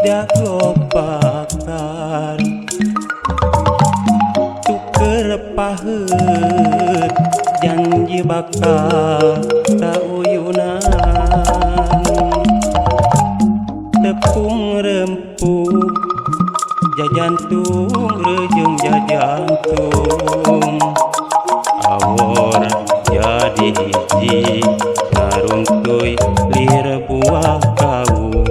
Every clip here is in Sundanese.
dago pakar tuker paheut janji bakal tauyunan tepung rempuk jajantung rejeung jajantung awor jadi hiji naruntuy lir buah kawung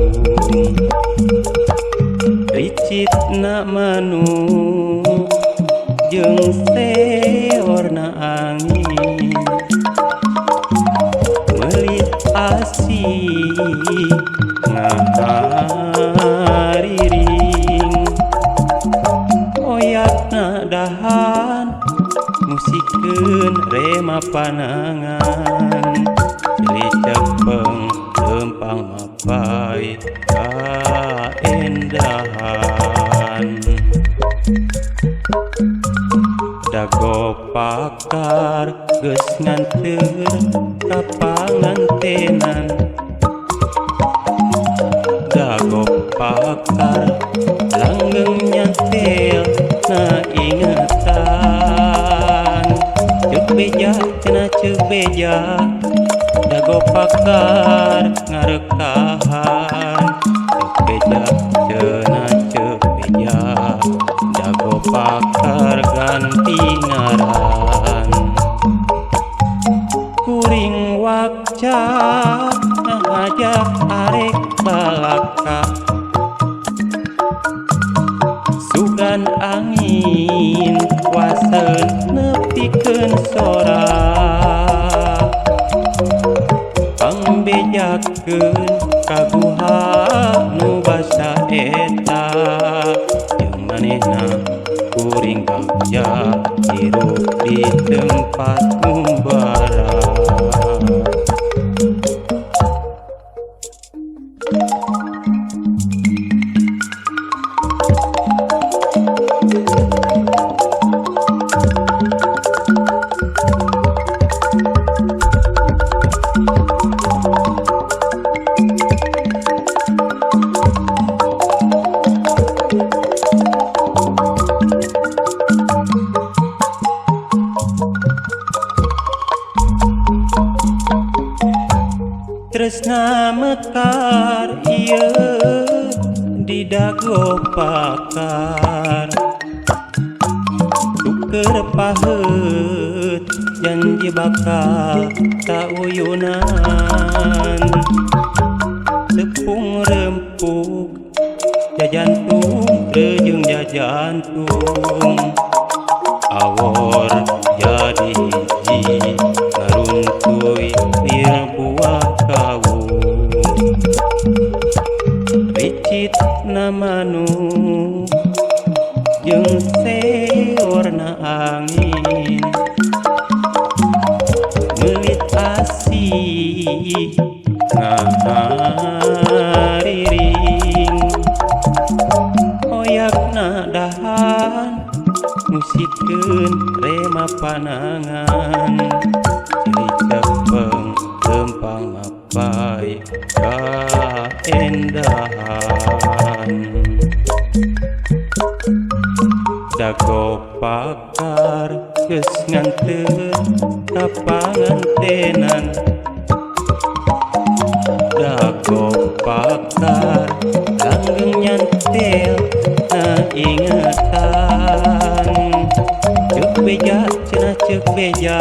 ricit na manuk jeung seorna angin melit asih ngahariring oyakna dahan musikeun rema panangan silih cepeng lempang mapai kaendahan dago pakar geus nganteur ka pangantenan dago pakar langgeng nyantel na ingetan ceuk beja cenah ceuk beja dago pakar ngarekahan ceuk beja cenah ceuk beja dago pakar ganti ngaran kuring wakca ngahaja arek balaka sugan angin waseun nepikeun sora pangbejakeun ka guha nu basa eta jeung manehna kuring bagja hirup di tempat ngumbara. Tresna mekar ieu di dago pakar tuker paheut janji bakal tauyunan tepung rempuk jajantung rejeung jajantung awor jadi hiji naruntuy lir buah kawung ricit na manuk jeung seorna angin meulit asih ngahariring oyakna dahan musikeun rema panangan silih cepeng lempang mapai kaendahan dago pakar geus nganteur ka pangantenan dago pakar langgeng nyantel na ingetan ceuk beja cenah ceuk beja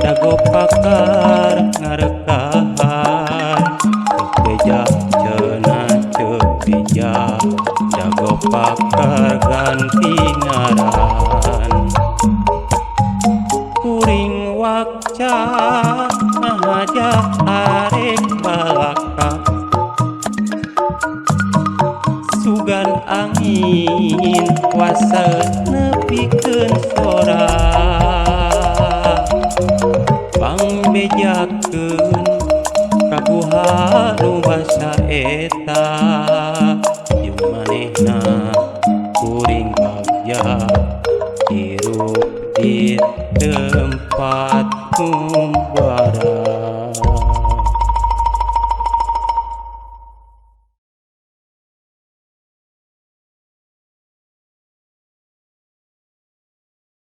dago pakar ngarekahan ceuk beja cenah ceuk beja dago pakar ganti ngaran kuring wakca ngahaja arek balaka sugan angin waseun nepikeun sora pangbejakeun ka guha nu basa eta jeung manehna kuring bagja hirup di tempat ngumbara.